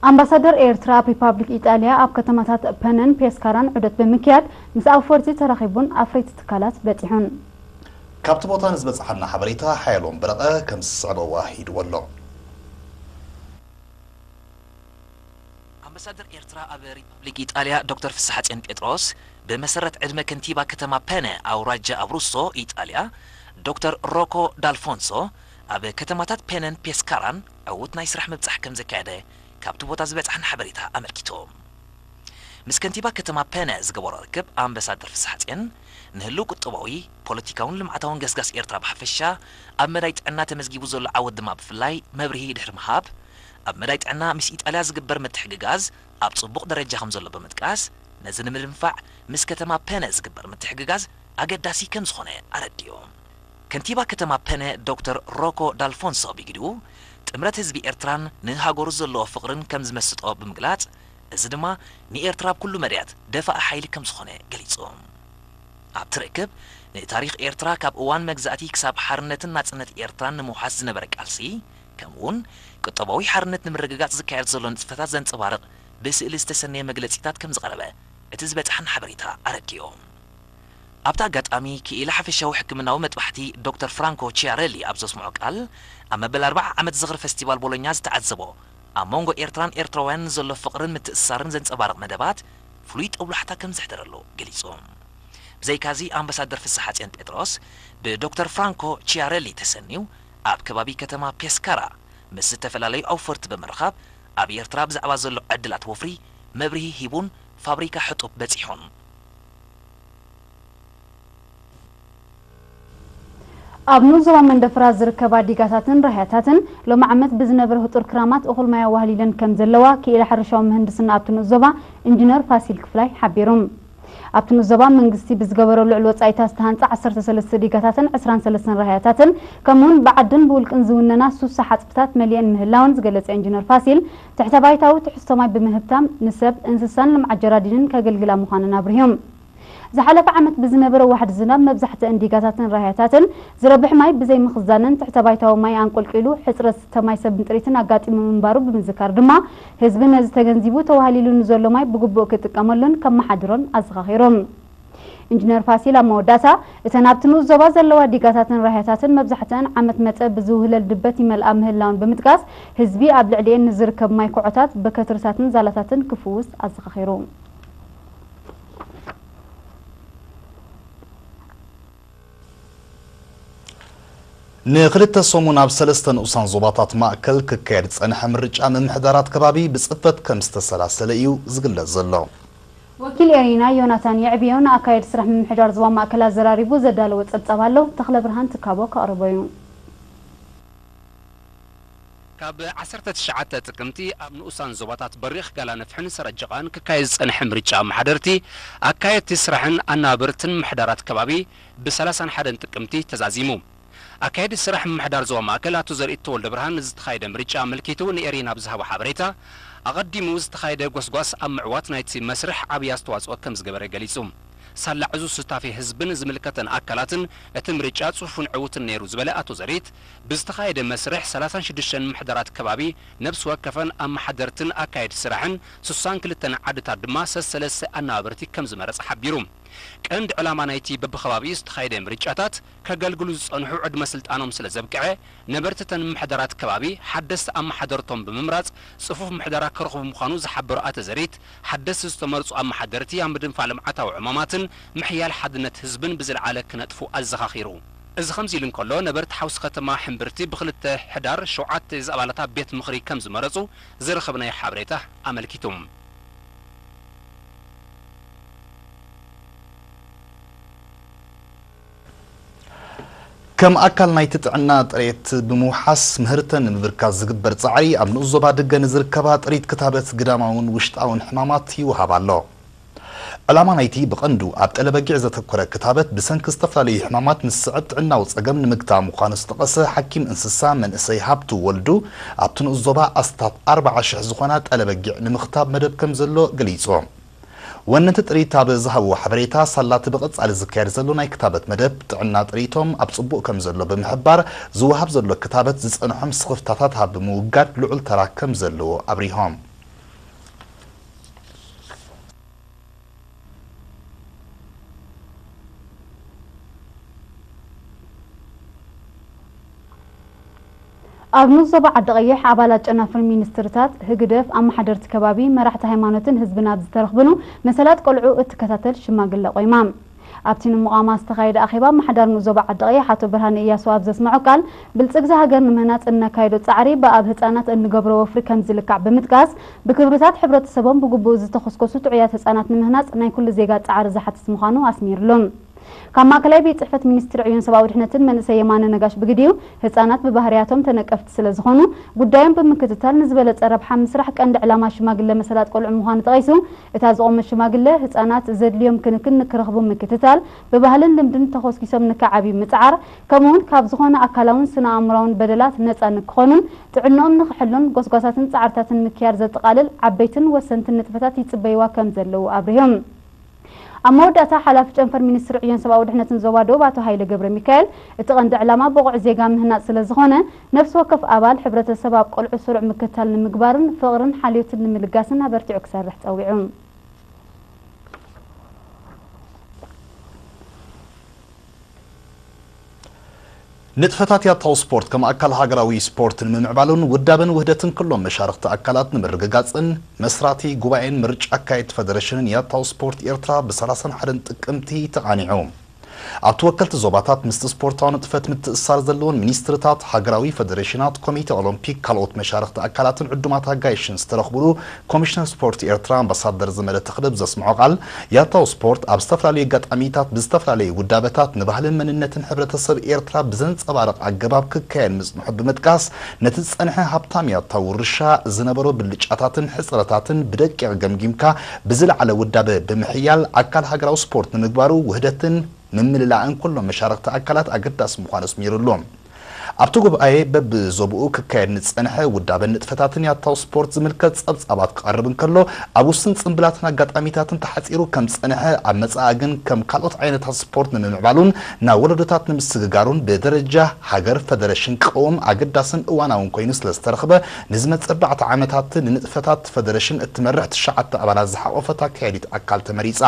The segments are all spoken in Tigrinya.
ኣምባሳደር ኤርትራ ኣብ ሪፓብሊክ ኢጣልያ ኣብ ከተማታት ፐነን ፔስካራን ዑደት ብምክያድ ምስ ኣውፈርቲ ተራኺቡን ኣፍረይቲ ትካላት በጺሑን። ካብቲ ቦታ ንዝበጽሓና ሓበሬታ ሓየሎም በረቐ ከም ዝስዕብ ኣዋሂድዎ ኣሎ። ኣምባሳደር ኤርትራ ኣብ ሪፓብሊክ ኢጣልያ ዶክተር ፍስሓጽዮን ጴጥሮስ ብመሰረት ዕድመ ከንቲባ ከተማ ፐነ ኣውራጃ ኣብሩሶ ኢጣልያ ዶክተር ሮኮ ዳልፎንሶ ኣብ ከተማታት ፔነን ፔስካራን ዕዉት ናይ ስራሕ ምብጻሕ ከም ዘካየደ ካብቲ ቦታ ዝበጽሓና ሓበሬታ ኣመልኪቱ። ምስ ከንቲባ ከተማ ፐነ ዝገበሮ ርክብ ኣምባሳደር ፍስሓጽዮን ንህልው ቁጠባዊ፣ ፖለቲካውን ልምዓታውን ገስጋስ ኤርትራ ብሓፈሻ ኣብ መዳይ ጥዕና ተመዝጊቡ ዘሎ ዓወት ድማ ብፍላይ መብርሂ ድሕሪ ምሃብ ኣብ መዳይ ጥዕና ምስ ኢጣልያ ዝግበር ምትሕግጋዝ ኣብ ጽቡቕ ደረጃ ከም ዘሎ ብምጥቃስ ነዚ ንምድንፋዕ ምስ ከተማ ፐነ ዝግበር ምትሕግጋዝ ኣገዳሲ ከም ዝኾነ ኣረዲኡ። ከንቲባ ከተማ ፐነ ዶክተር ሮኮ ዳልፎንሶ ብግዲኡ ጥምረት ህዝቢ ኤርትራን ንሃገሩ ዘለዎ ፍቕርን ከም ዝመስጦ ብምግላጽ እዚ ድማ ንኤርትራ ኣብ ኩሉ መዳያት ደፋኢ ሓይሊ ከም ዝኾነ ገሊጹ። ኣብቲ ርክብ ንታሪኽ ኤርትራ ካብ እዋን መግዛእቲ ክሳብ ሓርነትን ናጽነት ኤርትራን ንምውሓስ ዝነበረ ቃልሲ ከምኡውን ቁጠባዊ ሓርነት ንምርግጋጽ ዝካየድ ዘሎ ንጥፈታት ዘንጸባርቕ ብስእሊ ዝተሰነየ መግለጺታት ከም ዝቐረበ እቲ ዝበጽሓና ሓበሬታ ኣረዲኡ። ኣብቲ ኣጋጣሚ ክኢላ ሓፈሻዊ ሕክምናዊ መጥባሕቲ ዶክተር ፍራንኮ ቺያረሊ ኣብ ዘስምዖ ቃል ኣብ መበል ኣርብዓ ዓመት ዝኽሪ ፈስቲቫል ቦሎኛ ዝተዓዘቦ ኣብ መንጎ ኤርትራን ኤርትራውያንን ዘሎ ፍቕርን ምትእስሳርን ዘንጸባርቕ መደባት ፍሉይ ጦብላሕታ ከም ዘሕደረሉ ገሊጹ። ብዘይካዚ ኣምባሳደር ፍስሓጽዮን ጴጥሮስ ብዶክተር ፍራንኮ ቺያረሊ ተሰንዩ ኣብ ከባቢ ከተማ ፔስካራ ምስ ዝተፈላለዩ ኣውፈርቲ ብምርኻብ ኣብ ኤርትራ ብዛዕባ ዘሎ ዕድላት ወፍሪ መብርሂ ሂቡን ፋብሪካ ሕጡብ በጺሑን። ኣብ ንኡስ ዞባ መንደፈራ ዝርከባ ዲጋታትን ራህያታትን ሎሚ ዓመት ብዝነበረ ህጡር ክራማት እኹል ማይ ኣዋህሊለን ከም ዘለዋ ክኢላ ሕርሻዊ ምህንድስና ኣብቲ ንኡስ ዞባ ኢንጂነር ፋሲል ክፍላይ ሓቢሩ። ኣብቲ ንኡስ ዞባ መንግስቲ ብዝገበሮ ልዑል ወጻኢታት ዝተሃንጻ ዓሰርተ ሰለስተ ዲጋታትን ዕስራን ሰለስተን ራህያታትን ከምኡውን ብዓድን ብውልቅን ዝውነና ሱሳ ሓጽብታት መሊአን ምህላወን ዝገለጸ ኢንጂነር ፋሲል ትሕተ ባይታዊ ትሕዝቶ ማይ ብምህብታም ንሰብ፣ እንስሳን ልምዓት ጀራዲንን ከገልግላ ምዃነን ኣብሪሁ። ዝሓለፈ ዓመት ብዝነበረ ዋሕዲ ዝናብ መብዛሕትአን ዲጋታትን ራህያታትን ዝረብሕ ማይ ብዘይምኽዛነን ትሕተ ባይታዊ ማይ ኣንቆልቂሉ ሕጽረት ዝስተ ማይ ሰብን ጥሪትን ኣጋጢሙ ምንባሩ ብምዝካር ድማ ህዝቢ ነዚ ተገንዚቡ ተዋህሊሉ ንዘሎ ማይ ብግቡእ ክጥቀመሉን ከመሓድሮን ኣዘኻኺሩ። ኢንጂነር ፋሲል ኣብ መወዳእታ እተን ኣብቲ ንኡስ ዞባ ዘለዋ ዲጋታትን ራህያታትን መብዛሕትአን ዓመት መጸ ብዝውህለል ድበት ይመልኣ ምህላውን ብምጥቃስ ህዝቢ ኣብ ልዕሊኤን ንዝርከብ ማይ ኮዖታት ብከትርታትን ዛላታትን ክፍውስ ኣዘኻኺሩ። ንክልተ ሰሙን ኣብ ሰለስተ ንኡሳን ዞባታት ማእከል ክካየድ ዝጸንሐ ምርጫ ምምሕዳራት ከባቢ ብጽፈት ከም ዝተሰላሰለ እዩ ዝግለጽ ዘሎ። ወኪል ኤሪና ዮናታን የዕብዮ ንኣካየዲ ስራሕ ምምሕዳር ዞባ ማእከል ኣዘራሪቡ ዘዳለዎ ጸብጻብ ኣሎ። ተኽለ ብርሃን ትካቦ ከቕርቦ እዩ። ካብ ዓሰርተ ትሽዓተ ጥቅምቲ ኣብ ንኡሳን ዞባታት በሪኽ ጋላ ነፍሕን ሰረጀቓን ክካየድ ዝጸንሐ ምርጫ ኣመሓደርቲ፣ ኣካየድቲ ስራሕን ኣናበርትን ምምሕዳራት ከባቢ ብሰላሳን ሓደን ጥቅምቲ ተዛዚሙ። ኣካየዲ ስራሕ ምምሕዳር ዞባ ማእከል ኣቶ ዘርኢት ተወልደ ብርሃን ንዝተኻየደ ምርጫ ኣመልኪቱ ንኤሪና ብዝሃቦ ሓበሬታ፣ ኣቐዲሙ ዝተኻየደ ጎስጓስ ኣብ ምዕዋት ናይቲ መስርሕ ዓብዪ ኣስተዋጽኦ ከም ዝገበረ ገሊጹ። ሳላ ዕዙዝ ሱታፌ ህዝብን ዝምልከተን ኣካላትን እቲ ምርጫ ጽፉፍን ዕዉትን ነይሩ ዝበለ ኣቶ ዘሪት፣ ብዝተኻየደ መስርሕ ሰላሳን ሽዱሽተን ምምሕዳራት ከባቢ ነብሲ ወከፈን ኣመሓደርትን ኣካየድቲ ስራሕን ስሳን ክልተን ዓድታት ድማ ሰሰለስተ ኣነባበርቲ ከም ዝመረጸ ሓቢሩ። ቀንዲ ዕላማ ናይቲ በብኸባቢኡ ዝተኻየደ ምርጫታት ከገልግሉ ዝጸንሑ ዕድመ ስልጣኖም ስለ ዘብቅዐ፣ ነበርቲ እተን ምምሕዳራት ከባቢ ሓደስቲ ኣመሓደርቶም ብምምራጽ ጽፉፍ ምሕደራ ክረኽቡ ምዃኑ ዝሓበሩ ኣቶ ዘሪት፣ ሓደስቲ ዝተመርጹ ኣመሓደርቲ ኣብ ምድንፋዕ ልምዓታዊ ዕማማትን ምሕያል ሓድነት ህዝብን ብዝለዓለ ክነጥፉ ኣዘኻኺሩ። እዚ ከምዚ ኢሉ እንከሎ፣ ነበርቲ ሓውሲ ከተማ ሕምብርቲ ብክልተ ሕዳር ሸውዓተ ዝኣባላታ ቤት ምኽሪ ከም ዝመረጹ ዝረኸብናዮ ሓበሬታ ኣመልኪቱ። ከም ኣካል ናይቲ ጥዕና ጥሬት ብምውሓስ ምህርተን ንምብርካት ዝግበር ጻዕሪ፣ ኣብ ንኡስ ዞባ ድገ ንዝርከባ ጥሪት ክታበት ግዳማውን ውሽጣውን ሕማማት ይወሃብ ኣሎ። ዕላማ ናይቲ ብቐንዱ ኣብ ጠለበጊዕ ዘተኮረ ክታበት፣ ብሰንኪ ዝተፈላለዩ ሕማማት ንስዕብ ጥዕናዊ ጸገም ንምግታእ ምዃኑ ዝጠቐሰ ሓኪም እንስሳ መንእሰይ ሃብቱ ወልዱ፣ ኣብቲ ንኡስ ዞባ ኣስታት ኣርብዓ ሽሕ ዝኾና ጠለበጊዕ ንምኽታብ መደብ ከም ዘሎ ገሊጹ። ወነንቲ ጥሪት ኣብ ዝሃብዎ ሓበሬታ፣ ሳላቲ ብቐጻሊ ዝካየድ ዘሎ ናይ ክታበት መደብ ጥዕና ጥሪቶም ኣብ ጽቡቕ ከም ዘሎ ብምሕባር፣ ዝወሃብ ዘሎ ክታበት ዝጸንሖም ስኽፍታታት ኣብ ምውጋድ ልዑል ተራ ከም ዘለዎ ኣብሪሆም። ኣብ ንኡስ ዞባ ዓዲ ቀይሕ ኣባላት ጨናፍር ሚኒስትርታት፣ ህግደፍ፣ ኣመሓደርቲ ከባቢ፣ መራሕቲ ሃይማኖትን ህዝብን ኣብ ዝተረኽብሉ መሰላት ቆልዑ እትከታተል ሽማግለ ቆይማ። ኣብቲ ንምቋማ ዝተኻየደ ኣኼባ፣ ኣመሓዳሪ ንኡስ ዞባ ዓዲ ቀይሕ ኣቶ ብርሃነ እያሱ ኣብ ዘስመዖ ቃል፣ ብልጽግቲ ሃገር ንምህናጽ እነካይዶ ጻዕሪ ብኣብ ህጻናት እንገብሮ ወፍሪ ከም ዝልካዕ ብምጥቃስ፣ ብክብርታት ሕብረተሰቦም ብግቡእ ዝተኾስኮሱ ጥዑያት ህጻናት ንምህናጽ ናይ ኩሉ ዜጋ ጻዕሪ ዝሓትት ምዃኑ ኣስሚርሉ። ካብ ማእከላይ ቤት ጽሕፈት ሚኒስትሪ ዕዮን ሰብኣዊ ድሕነትን መንእሰይ የማነ ነጋሽ ብግዲኡ፣ ህጻናት ብባህርያቶም ተነቀፍቲ ስለ ዝኾኑ፣ ጉዳዮም ብምክትታል ንዝበለጸ ረብሓ ምስራሕ ቀንዲ ዕላማ ሽማግለ መሰላት ቆልዑ ምዃኑ ጠቒሱ፣ እታ ዝቖመት ሽማግለ፣ ህጻናት ዘድልዮም ክንክን ንክረኽቡ ምክትታል፣ ብባህልን ልምድን ተኾስኪሶም ንክዓብዩ ምጽዓር፣ ከምኡውን ካብ ዝኾነ ኣካላውን ስነ ኣእምራውን በደላት ነጻ ንክኾኑን ጥዕንኦም ንክሕሉን ጎስጓሳትን ጻዕርታትን ምክያድ ዘጠቓልል ዓበይትን ወሰንትን ንጥፈታት ይጽበይዋ ከም ዘለዉ ኣብሪሆም። ኣብ መወዳእታ፣ ሓላፊ ጨንፈር ሚኒስትሪ ዕዮን ሰብኣዊ ድሕነትን ዞባ ደቡብ ኣቶ ሃይለ ገብረ ሚካኤል፣ እቲ ቀንዲ ዕላማ ብቑዕ ዜጋ ምህናጽ ስለ ዝኾነ፣ ነፍሲ ወከፍ ኣባል ሕብረተሰብ ኣብ ቆልዑ ስሩዕ ምክትታል ንምግባርን ፍቕርን ሓልዮትን ንምልጋስን ኣበርቲዑ ክሰርሕ ጸዊዑ። ንጥፈታት ያታው ስፖርት ከም ኣካል ሃገራዊ ስፖርት ንምምዕባሉን ውዳበን ውህደትን ክሎም መሻርኽቲ ኣካላት ንምርግጋጽን መስራቲ ጉባኤን ምርጫ ኣካየድቲ ፈደረሽንን ያታው ስፖርት ኤርትራ ብ ሰላሳን ሓደን ጥቅምቲ ተቓኒዑ። ኣብቲ ወከልቲ ዞባታት ምስቲ ስፖርታዊ ንጥፈት ምትእስሳር ዘለዎን ሚኒስትርታት፣ ሃገራዊ ፈደሬሽናት፣ ኮሚቴ ኦሎምፒክ፣ ካልኦት መሻርኽቲ ኣካላትን ዕዱማት ኣጋይሽን ዝተረኽቡሉ ኮሚሽነር ስፖርት ኤርትራ ኣምባሳደር ዘመደ ተኽለ ብዘስምዖ ቃል፣ ያታው ስፖርት ኣብ ዝተፈላለዩ ኣጋጣሚታት ብዝተፈላለዩ ውዳበታት ንባህልን መንነትን ሕብረተሰብ ኤርትራ ብዘንጸባርቕ ኣገባብ ክካየድ ምጽንሑ ብምጥቃስ፣ ነቲ ዝጸንሐ ሃብታም ያታው ውርሻ ዝነበሮ ብልጫታትን ሕጽረታትን ብደቂቕ ገምጊምካ ብዝለዓለ ውዳበ ብምሕያል ኣካል ሃገራዊ ስፖርት ንምግባሩ ውህደትን ምምልላእን ኩሎም መሻርኽቲ ኣካላት ኣገዳሲ ምዃኑ ኣስሚሩሉ። ኣብቲ ጉባኤ በብዞብኡ ክካየድ ንጸንሐ ውዳበን ንጥፈታትን ያታው ስፖርት ዝምልከት ጸብጻባት ክቐርብ እንከሎ፣ ኣብ ውሱን ጽምብላትን ኣጋጣሚታትን ተሓጺሩ ከም ዝጸንሐ፣ ኣብ መጻኢ ግን ከም ካልኦት ዓይነታት ስፖርት ንምምዕባሉን ናብ ወለዶታት ንምስግጋሩን ብደረጃ ሃገር ፈደረሽን ክቐውም ኣገዳስን እዋናውን ኮይኑ ስለ ዝተረኽበ፣ ንዝመጽእ ኣርባዕተ ዓመታት ንንጥፈታት ፈደረሽን እትመርሕ ትሽዓተ ኣባላት ዝሓቖፈት ኣካያዲት ኣካል ተመሪጻ።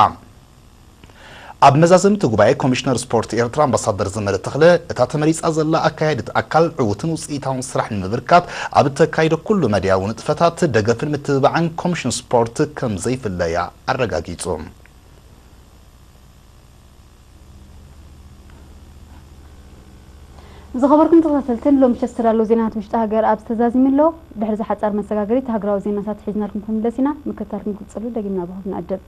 ኣብ መዛዘሚ እቲ ጉባኤ፣ ኮሚሽነር ስፖርት ኤርትራ ኣምባሳደር ዘመደ ተኽለ፣ እታ ተመሪጻ ዘላ ኣካያዲት ኣካል ዕዉትን ውጽኢታውን ስራሕ ንምብርካት ኣብ እተካይዶ ኩሉ መድያዊ ንጥፈታት ደገፍን ምትብባዕን ኮሚሽን ስፖርት ከም ዘይፍለያ ኣረጋጊጹ። ዝኸበርኩም ተኸታተልትን፣ ሎሚ ምሸት ዝተዳለዉ ዜናታት ውሽጢ ሃገር ኣብ ዝተዛዚሙ ኣሎ። ድሕሪ እዚ ሓጻር መሰጋገሪት ሃገራዊ ዜናታት ሒዝናልኩም ክንምለስ ኢና። ምክትታልኩም ክጽሉ ደጊምና ብኹብ ንዕድም።